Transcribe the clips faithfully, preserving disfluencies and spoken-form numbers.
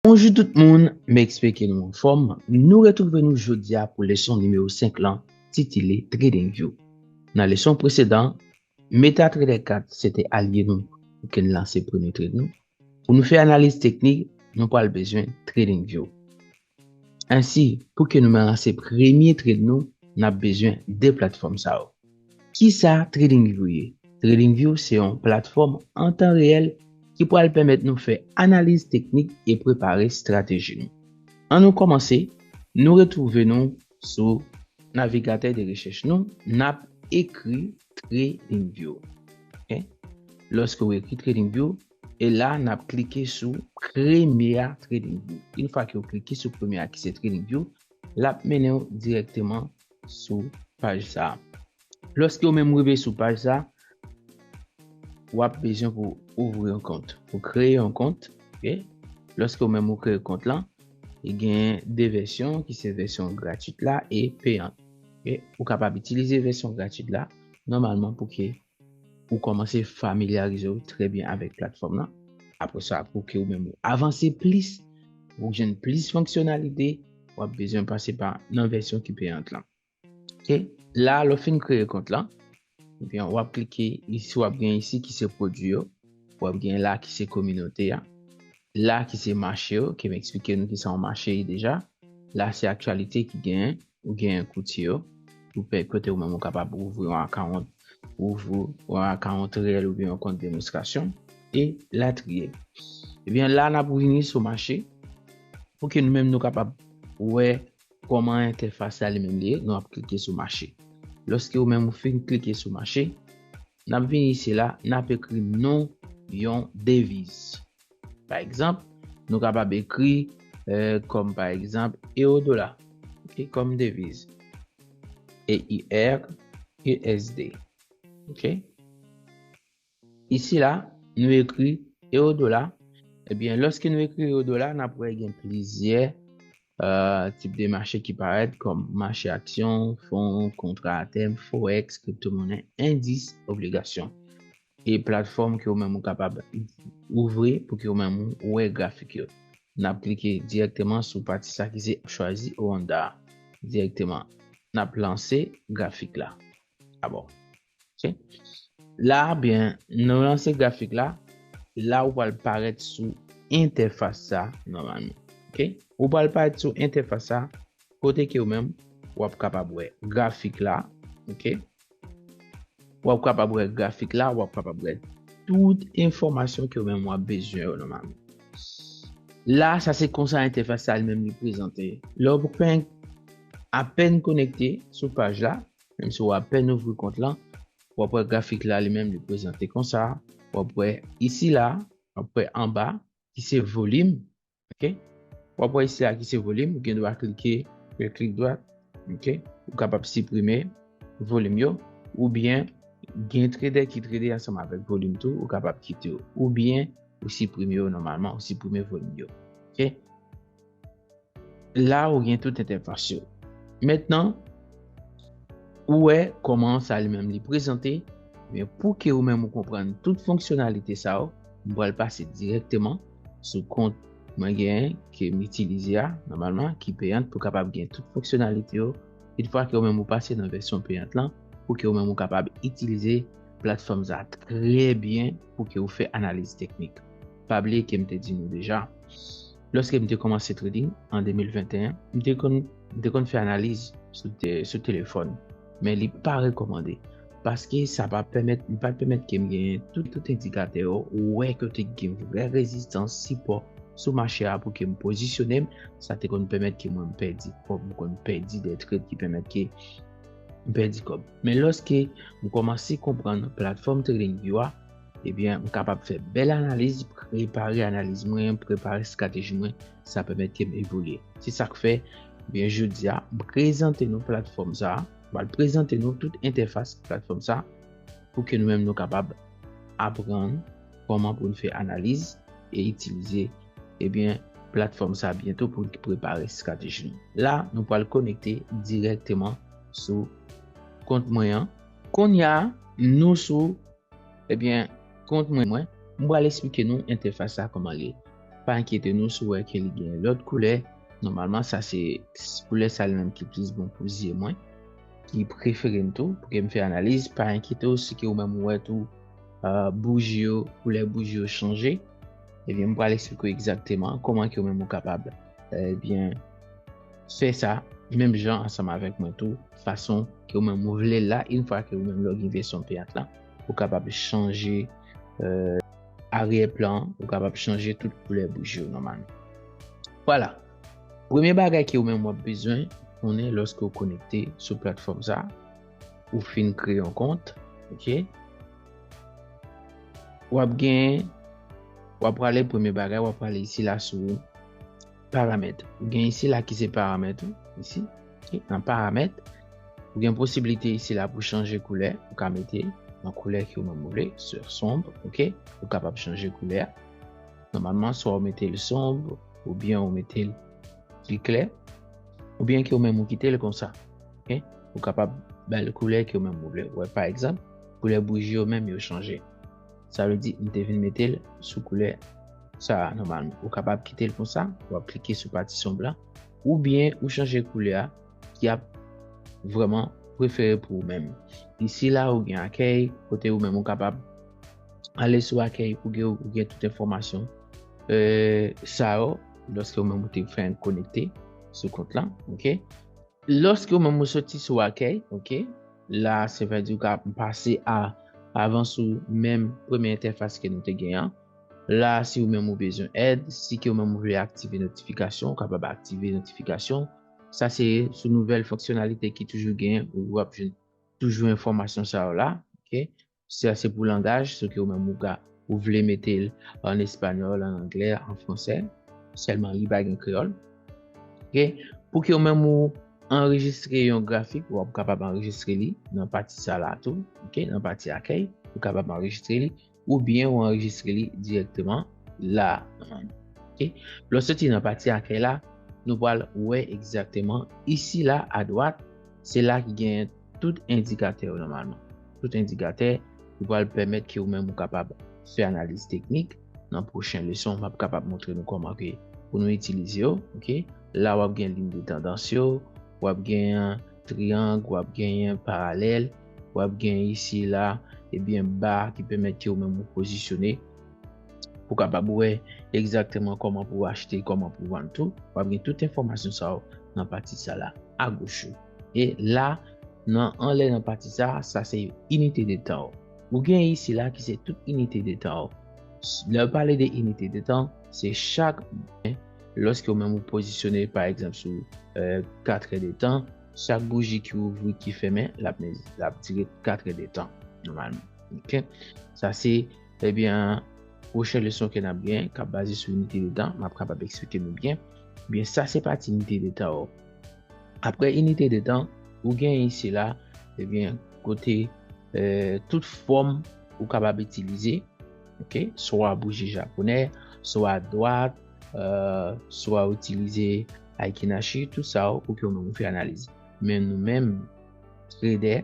Bonjou tout moun, m espere ke nou anfòm. Nou retwouve nou jodi a pou leson nimewo senk lan, titile TradingView. Nan leson presedan, MetaTrader kat se te alye nou pou ke n lanse premye trade nou. Pou nou fè analiz teknik, nou pral bezwen TradingView. Ansi, pou ke nou men lanse premye trade nou, n ap bezwen de platfòm sa yo. Kisa TradingView ye? TradingView se yon platfòm an tan reyèl ki pral pèmèt nou fè analiz teknik e prepare estrateji nou. Ann nou kòmanse, nou retwouve nou sou navigatè de rechèch nou, n ap ekri TradingView. Ok? Lòske w ekri TradingView, e la n ap klike sou premye a, TradingView. Yon fwa ke w klike sou premye a ki se TradingView, l ap mennen w dirèkteman sou paj sa a. Lòske w menm rive sou paj sa a, w ap bezwen pou ouvri yon kont, pou kreye yon kont. Ok? Lòske w menm ou kreye kont lan, e gen de vèsyon ki se vèsyon gratwit la e peyant. Ok? Ou kapab itilize vèsyon gratwit la nòmalman pou ke ou kòmanse familyarize w trè byen avèk platfòm lan. Apre sa, pou ke ou menm ou avanse plis, ou jwenn plis fonksyonalite, w ap bezwen pase pa nan vèsyon ki peyant lan. Ok? La, lè w fin kreye kont lan, ebyen, w ap klike isi, w ap gen isi ki se pwodui yo, w ap gen la ki se kominote a, la ki se mache yo, ke m eksplike nou kisa yon mache ye deja. La, se aktyalite ki genyen, ou genyen koutye yo, ou pè kote ou menm ou kapab ouvri yon akawont, ouvri yon akawont reyèl oubyen yon kont demonstrasyon, e latriye. Ebyen, la, n ap vini sou mache, pou ke nou menm nou kapab wè kòman entèfas la li menm li ye, nou ap klike sou mache. Lòske ou menm ou fin klike sou mache, n ap vini isi la, n ap ekri non yon deviz. Pa egzanp, nou kapab ekri, eh, kòm pa egzanp, ewo dola. Ok, kòm deviz. E I R U S D. Ok? Isi la, nou ekri ewo dola. Ebyen, lòske nou ekri ewo dola, n ap wè gen plizyè, eh, tip de mache ki parèt, kòm mache aksyon, fon, kontra a tèm, forex, kriptomonnen, endis, obligasyon. E platfòm ke ou menm ou kapab ouvri pou ke ou menm ou wè grafik yo. N ap klike dirèkteman sou pati sa ki se chwazi Honda a. Dirèkteman, n ap lanse grafik la. Dabò. Ok? La, byen, nou lanse grafik la, la ou pral parèt sou entèfas sa nòmalman. Ok? Ou pral parèt sou entèfas sa, kote ke ou menm, w ap kapab wè grafik la. Ok? W ap kapab wè grafik la, w ap kapab wè tout enfòmasyon ke ou menm w ap bezwen yo nòmalman. La, sa se konsa entèfas sa li menm li prezante. Lè w fenk apèn konekte sou paj la, menm si w apèn ouvri kont lan, w ap wè grafik la li menm li prezante konsa. W ap wè isi la, w ap wè anba, ki se volim. Ok? W ap wè isi la ki se volim, ou gen dwa klike, fè klik dwat. Ok? Ou kapab siprime volim yo, oubyen gen tradè ki trade ansanm avèk volim tou, ou kapab kite yo. Oubyen ou siprime yo nòmalman, ou siprime volim yo. Ok? La, ou gen tout entèfas yo. Mentnan, ou wè kòman sa li menm li prezante, men pou ke ou menm ou konprann tout fonksyonalite sa yo, m pral pase dirèkteman sou kont mwen genyen ke m itilize a, nòmalman, ki peyant pou kapab gen tout fonksyonalite yo. Yon fwa ke ou menm ou pase nan vèsyon peyant lan, pou ke ou menm ou kapab itilize platfòm sa trè byen pou ke ou fè analiz teknik. Pa bliye ke m te di nou deja, lòske m te kòmanse trading an de mil venteyen, m te konn, m te konn fè analiz sou te-, sou telefòn. Men li pa rekòmande. Paske sa pa pèmèt, li pa pèmèt ke m genyen tout, tout endikatè yo, wè kote ki gen vrè rezistans, sipò sou mache a pou ke m pozisyone m, sa te konn pèmèt ke mwen m pèdi kòb, m konn pèdi de trade ki pèmèt ke m pèdi kòb. Men lòske m kòmanse konprann platfòm TradingView a, ebyen, m kapab fè bèl analiz, prepare analiz mwen, prepare estrateji mwen, sa pèmèt ke m evolye. Se sa k fè, byen, jodi a, m prezante nou platfòm sa a, m pral prezante nou tout entèfas platfòm sa a, pou ke nou menm nou kapab aprann kòman pou n fè analiz e itilize, ebyen, platfòm sa a byento pou n prepare estrateji nou. La, nou pral konekte dirèkteman sou kont mwen an. Kounye a, nou sou, ebyen, kont mwen, mwen, m pral eksplike nou entèfas la kòman l ye. pa enkyete nou si w wè ke li gen lòt koulè. Nòmalman, sa se koulè sa li menm ki plis bon pou zye mwen, ki prefere m tou, pou ke m fè analiz. Pa enkyete w si ke ou menm ou wè tou, uh, bouji yo, koulè bouji yo chanje. Ebyen, m pral eksplike w egzakteman kòman ke ou menm ou kapab, ebyen, fè sa menm jan ansanm avèk mwen tou, fason ke ou menm ou vle l la, yon fwa ke ou menm lè w gen vèsyon peyant lan, ou kapab chanje, euh, aryè plan, ou kapab chanje tout koulè bouji yo nòmalman. Vwala. Premye bagay ke ou menm w ap bezwen konnen lòske w konekte sou platfòm sa, ou fin kreye yon kont, oke? W ap gen, w ap prale premye bagay, w ap prale isi la sou paramèt. Ou gen isi la ki se paramèt ou, isi, oke? Nan paramèt, ou gen posiblite isi la pou chanje koulè, ou ka mete nan koulè ke ou menm ou vle, swa sonb, oke? Ou kapab chanje koulè a. Nòmalman, swa ou mete l sonb, oubyen ou mete l pi klè, oubyen ke ou menm ou kite l konsa. Oke? Ou kapab ba l koulè ke ou menm ou vle. Ou wè, pa egzanp, koulè bouji yo menm yo chanje. Sa vle di, m te vin mete l sou koulè sa a nòmalman. Ou kapab kite l konsa, w ap klike sou pati sonb la, oubyen ou chanje koulè a ki ap vrèman prefere pou ou menm. Isi la, ou gen akèy, kote ou menm ou kapab ale sou akèy pou gen, ou gen tout enfòmasyon, euh, sa yo, lòske ou menm ou te fè konekte sou kont lan, oke? Lòske ou menm ou soti sou akèy, oke? La, se vle di ou ka pase a, avan sou menm premye entèfas ke nou te gen an. La, si ou menm ou bezwen èd, si ke ou menm ou vle aktive notifikasyon, ou kapab aktive notifikasyon. Sa se sou nouvèl fonksyonalite ki toujou gen, ou ap jwenn toujou enfòmasyon sa yo la, oke? Sa se pou langaj, si ke ou menm ou ka, ou vle mete l an espanyòl, an anglè, an fransè, sèlman li pa gen kreyòl. Oke? Pou ke ou menm ou anrejistre yon grafik, w ap kapab anrejistre li nan pati sa la tou, oke? Nan pati akèy, ou kapab anrejistre li, oubyen ou anrejistre li dirèkteman la. Oke? Lè w soti nan pati akèy la, nou pral wè egzakteman isi la, adwat, se la ki gen tout endikatè yo nòmalman. Tout endikatè ki pral pèmèt ke ou menm ou kapab fè analiz teknik. Nan pwochen leson, m ap kapab montre nou kòman ke pou nou itilize yo, oke? La, w ap gen liy de tandans yo, w ap gen triyang, w ap gen paralèl, w ap gen isi la, ebyen, ba ki pèmèt ke ou menm ou pozisyone pou kapab wè egzakteman kòman pou w achte, kòman pou w vann tou. W ap gen tout enfòmasyon sa yo nan pati sa la, agoch ou. E la, nan anlè nan pati sa, sa se inite de tan ou. Ou gen isi la ki se tout inite de tan ou. Lè yo pale de inite de tan, se chak, lòske ou menm ou pozisyone, pa egzanp, sou, euh, katrè de tan, chak bouji ki ouvri, ki fèmen, l ap, l ap dire katrè de tan, nòmalman. Oke? Sa se, ebyen, pwochen leson ke n ap gen, k ap baze sou inite de tan, m ap kapab eksplike nou byen. Ebyen, sa se pati inite de tan ou. Apre inite de tan, ou gen isi la, ebyen, kote, euh, tout fòm ou kapab itilize, oke? Swa bouji japonè, swa dwat, euh, swa ou itilize Aiki Nashi, tout sa yo pou ke ou menm ou fè analiz. Men nou menm, tradè,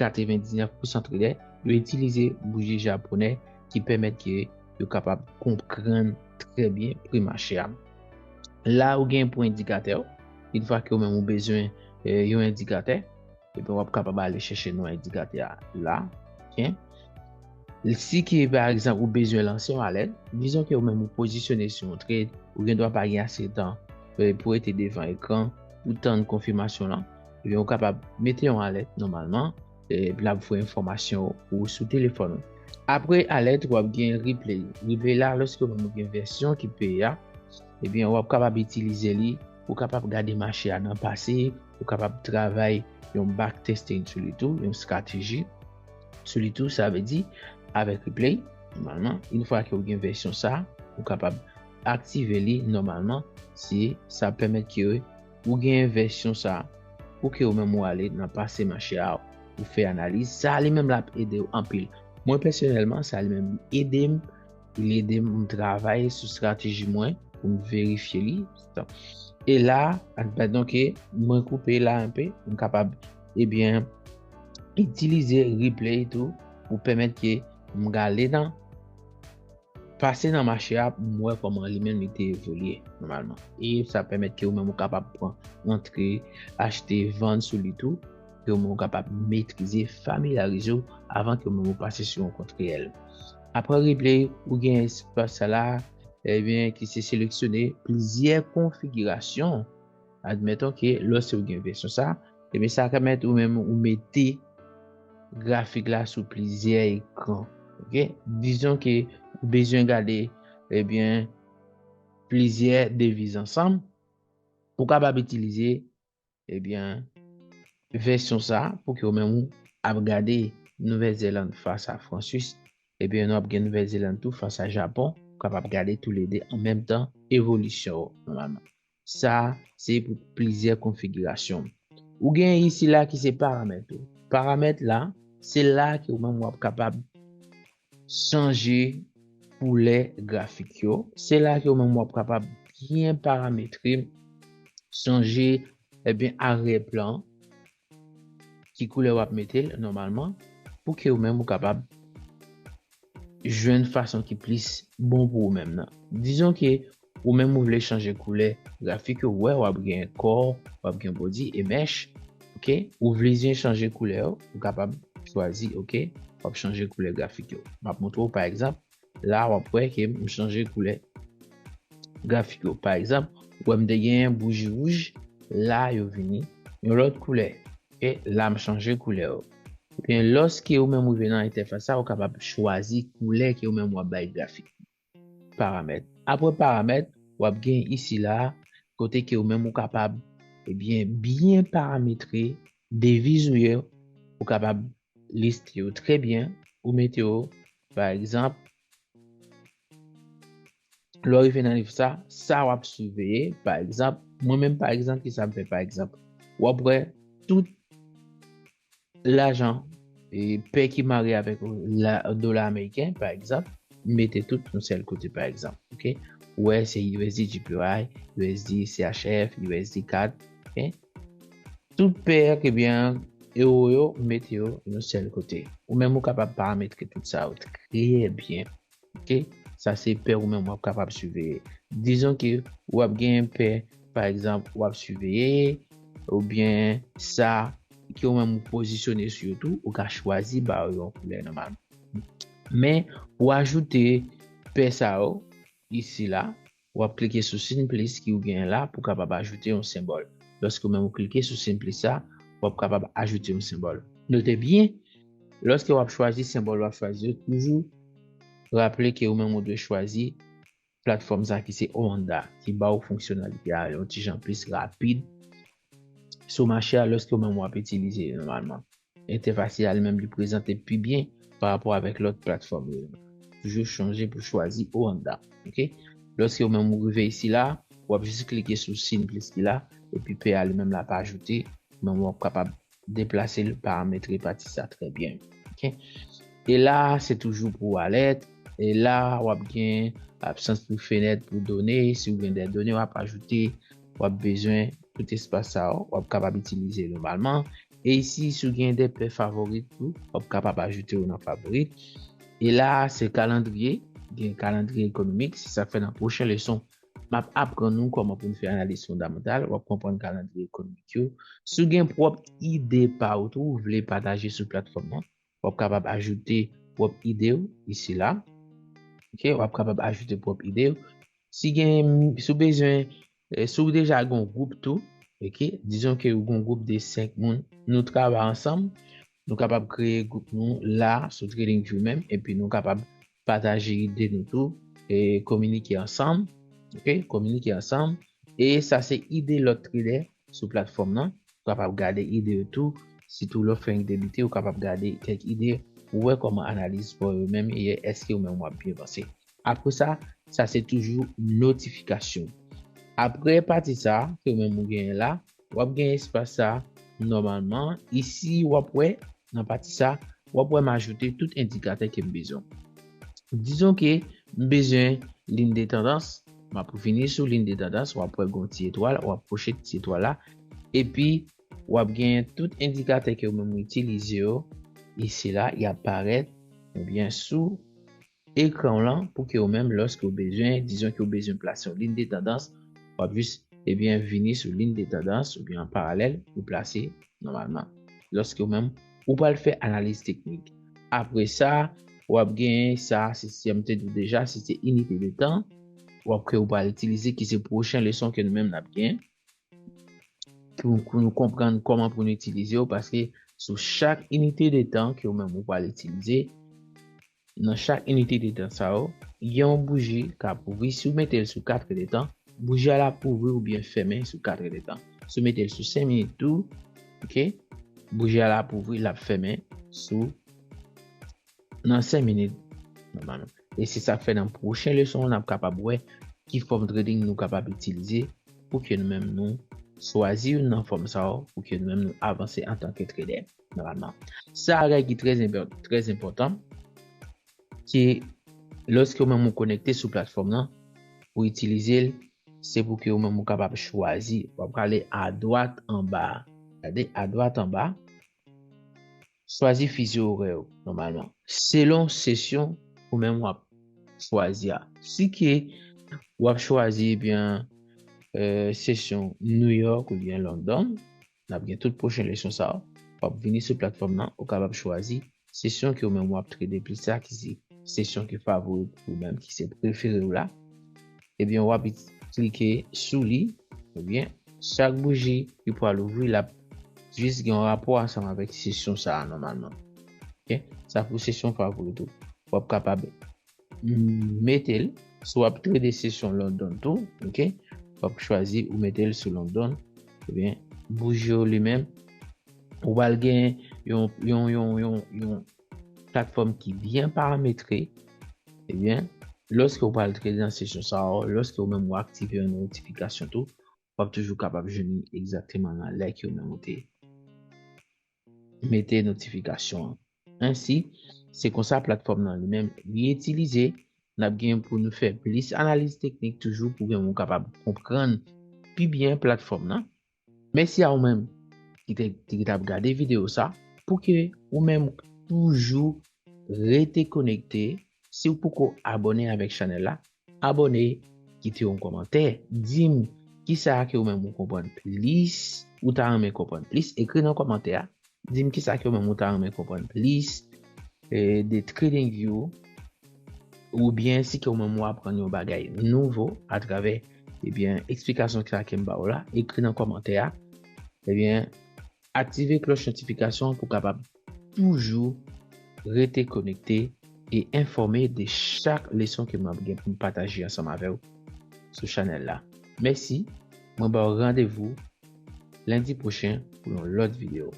katrevendiznèf pousan tradè, yo itilize bouji japonè ki pèmèt ke yo kapab konprann trè byen pri mache a. La, ou gen pou endikatè ou. Yon fwa ke ou menm ou bezwen, eh, yon endikatè, epi w ap kapab ale chèche non endikatè a la. Oke? Si ke, pa egzanp, ou bezwen lanse yon alèt, dizon ke ou menm ou pozisyone sou yon trade, ou gen dwa pa gen ase tan, eh, pou rete devan ekran, pou tann konfimasyon lan. Ebyen, ou kapab mete yon alèt nòmalman, eh, l ap voye enfòmasyon ou sou telefòn ou. Apre alèt, w ap gen replay. Replay la, lòske ou menm ou gen vèsyon ki peye a, ebyen, w ap kapab itilize li, ou kapab gade mache a nan pase, ou kapab travay yon backtesting sou li tou, yon estrateji sou li tou, sa vle di, avèk replay, nòmalman, yon fwa ke ou gen vèsyon sa, ou kapab aktive li nòmalman, si sa pèmèt ke ou gen vèsyon sa, pou ke ou menm ou ale nan pase mache a, ou fè analiz, sa li menm l ap ede w anpil. Mwen pèsonèlman, sa li menm li ede m, li ede m travay sou estrateji mwen pou m verifye li. E la, admeton ke mwen koupe la enpe, m kapab, ebyen, itilize replay tou pou pèmèt ke m gade nan pase nan mache a pou m wè kòman li menm li te evolye nòmalman. E sa pèmèt ke ou menm ou kapab pran antre, achte, vann sou li tou, ke ou menm ou kapab metrize, familyarize w avan ke ou menm ou pase sou yon kont reyèl. Apre replay, ou gen espas sa la, ebyen, ki se seleksyone plizyè konfigirasyon. Admeton ke lòske ou gen vèsyon sa, ebyen, sa ka pèmèt ou menm ou mete grafik la sou plizyè ekran. Ok? Dizon ke ou bezwen gade, ebyen, plizyè deviz ansanm, ou kapab itilize, ebyen, vèsyon sa pou ke ou menm ou ap gade Nouvèl Zeland fas a Fransis, ebyen, nou ap gen Nouvèl Zeland tou fas a Japon, ou kapab gade toulede an menm tan evolisyon yo nòmalman. Sa, se pou plizyè konfigirasyon. Ou gen isi la ki se paramèt ou. Paramèt la, se la ke ou menm w ap kapab chanje koulè grafik yo. Se la ke ou menm w ap kapab byen parametre, chanje, ebyen, aryè plan, ki koulè w ap mete l nòmalman, pou ke ou menm ou kapab jwenn fason ki plis bon pou ou menm nan. Dizon ke ou menm ou vle chanje koulè grafik yo, ou wè w ap gen kò, w ap gen body e mesh, ok? Ou vle byen chanje koulè yo, ou kapab chwazi, ok? W ap chanje koulè grafik yo. M ap montre w, pa egzanp, la w ap wè ke m chanje koulè grafik yo. Pa egzanp, ou wè m te gen bouji wouj, la yo vini yon lòt koulè. Ok? La m chanje koulè yo. Ebyen, lòske ou menm ou rive nan entèfas sa, ou kapab chwazi koulè ke ou menm w ap bay grafik. Paramèt. Apre paramèt, w ap gen isi la, kote ke ou menm ou kapab, ebyen, byen parametre deviz ou yo, ou kapab liste yo trè byen, ou mete yo, pa egzanp, lè w rive nan liv sa, sa w ap siveye, pa egzanp, mwen menm, pa egzanp, ki sa m fè, pa egzanp, w ap wè tout lajan, e, pè ki mare avèk la, dola ameriken, pa egzanp, m mete tout yon sèl kote, pa egzanp, ok? Ou wè, se U S D J P Y, U S D C H F, U S D CAD, ok? Tout pè, ebyen, ewo yo, m mete yo yon sèl kote. Ou menm ou kapab parametre tout sa yo trè byen. Ok? Sa se pè ou menm w ap kapab siveye. Dizon ke w ap gen pè, pa egzanp, w ap siveye, oubyen sa ke ou menm ou pozisyone sou yo tou, ou ka chwazi ba yo yon koulè nòmal. Men, pou ajoute pè sa yo, isi la, w ap klike sou siy plis ki ou genyen la pou kapab ajoute yon senbòl. Lòske ou menm ou klike sou siy plis sa, w ap kapab ajoute yon senbòl. Note byen, lòske w ap chwazi senbòl w ap chwazi yo, toujou raple ke ou menm ou dwe chwazi platfòm sa ki se Oanda, ki ba w fonksyonalite a yon ti jan plis rapid sou mache a lòske ou menm w ap itilize li nòmalman. Entèfas li a li menm li prezante pi byen pa rapò avèk lòt platfòm yo. Toujou chonje pou chwazi Oanda. Ok? Lòske ou menm ou rive isi la, w ap jis klike sou siy plis ki la, epi pè a li menm l ap ajoute, men w ap kapab deplase l, parametre pati sa trè byen. Ok? E la, se toujou pou walèt. E la, w ap gen absans pou fenèt pou done. Si w gen de done w ap ajoute, w ap bezwen tout espas sa yo, w ap kapab itilize nòmalman. E isi, si w gen de pè favorit tou, w ap kapab ajoute yo nan favorit. E la, se kalandriye, gen kalandriye ekonomik, se sa k fè nan pwochen leson, m ap aprann nou kòman pou n fè analiz fondamantal, w ap konprann kalandriye ekonomik yo. Si w gen pwòp ide pa w tou, w vle pataje sou platfòm nan, w ap kapab ajoute pwòp ide w isi la. Ok, w ap kapab ajoute pwòp ide w. Si gen, si w bezwen, eh, si w deja gen yon gwoup tou, ok, dizon ke w gen yon gwoup de senk moun, nou travay ansanm, nou kapab kreye gwoup nou la sou TradingView menm, epi nou kapab pataje ide nou tou, e kominike ansanm, ok, kominike ansanm, e sa se ide lòt tradè sou platfòm nan, ou kapab gade ide yo tou, sitou lè w fenk debite, ou kapab gade kèk ide, ou wè kòman analiz pa w yo menm ye, èske ou menm w ap byen vanse. Apre sa, sa se toujou notifikasyon. Apre pati sa, ke ou menm ou genyen la, w ap gen espas sa, nòmalman, isi w ap wè, nan pati sa, w ap wè m ajoute tout endikatè ke m bezwen. Dizon ke m bezwen liy de tandans, m ap vini sou liy de tandans, w ap wè gen yon ti etwal, w ap kwoche ti etwal la, epi w ap gen tout endikatè ke ou menm ou itilize yo, isi la, y ap parèt, oubyen sou ekran w lan pou ke ou menm, lòske ou bezwen, dizon ke ou bezwen plase yon liy de tandans, w ap jis, ebyen, vini sou liy de tandans oubyen an paralèl, ou plase nòmalman. Lòske ou menm, ou pral fè analiz teknik. Apre sa, w ap gen sa, si, si m te di w deja, si se inite de tan, w ap ke ou pral itilize, ki se pwochen leson ke nou menm n ap gen, pou, pou nou konprann kòman pou nou itilize yo, paske sou chak inite de tan ke ou menm ou pral itilize, nan chak inite de tan sa yo, gen yon bouji k ap ouvri. Si w mete l sou kat è de tan, bouji a l ap ouvri oubyen fèmen sou kat è de tan. Si w mete l sou senk minit tou, ok, bouji a l ap ouvri, l ap fèmen sou, nan senk minit, nòmalman. E se sa k fè nan pwochen leson, n ap kapab wè ki fòm trading nou kapab itilize pou ke nou menm nou chwazi youn nan fòm sa yo, pou ke nou menm nou avanse antanke tredè, nòmalman. Sa a ki trè enpò-, trè enpòtan, ki lòske ou menm ou konekte sou platfòm nan, ou itilize l, se pou ke ou menm ou kapab chwazi. W ap prale adwat anba. Gade, adwat anba. Chwazi fizo orè w, nòmalman. Selon sesyon ou menm w ap chwazi a. Si ke w ap chwazi, ebyen, eh, sesyon New York oubyen London, n ap gen tout pwochen leson sa yo. W ap vini sou platfòm nan, ou kapab chwazi sesyon ke ou menm w ap trede plis la, ki se sesyon ki favori pou ou menm, ki se prefere w la. Ebyen, w ap klike sou li, ebyen, chak bouji ki pral ouvri, l ap jis gen yon rapò ansanm avèk sesyon sa a nòmalman. Ok? Sa pou sesyon favori tou. W ap kapab mete l, si w ap trede sesyon London tou, ok? W ap chwazi ou mete l sou London, ebyen, bouji yo li menm, ou pral gen yon, yon, yon, yon, yon platfòm ki byen parametre, ebyen, lòske ou pral trede nan sesyon sa yo, lòske ou menm ou aktive yon notifikasyon tou, w ap toujou kapab jwenn li egzakteman nan lè ke ou menm ou te mete notifikasyon an. Ensi, se konsa platfòm nan li menm li itilize. N ap gen pou nou fè plis analiz teknik toujou pou gen moun kapab konprann pi byen platfòm nan. Mèsi a ou menm ki te, ki t ap gade videyo sa. Pou ke ou menm toujou rete konekte, si w poko abòne avèk chanèl la, abòne, kite yon kòmantè, di m kisa ke ou menm ou konprann plis, ou ta renmen konprann plis, ekri nan kòmantè a, di m kisa ke ou menm ou ta renmen konprann plis, eh, de TradingView, oubyen si ke ou menm ou aprann yon bagay nouvo atravè, ebyen, eksplikasyon sa ke m ba ou la, ekri nan kòmantè a, ebyen, aktive klòch notifikasyon pou kapab toujou rete konekte e enfòme de chak leson ke m ap gen pou m pataje ansanm avè w sou chanèl la. Mèsi, mwen ba w randevou lendi pwochen pou yon lòt videyo.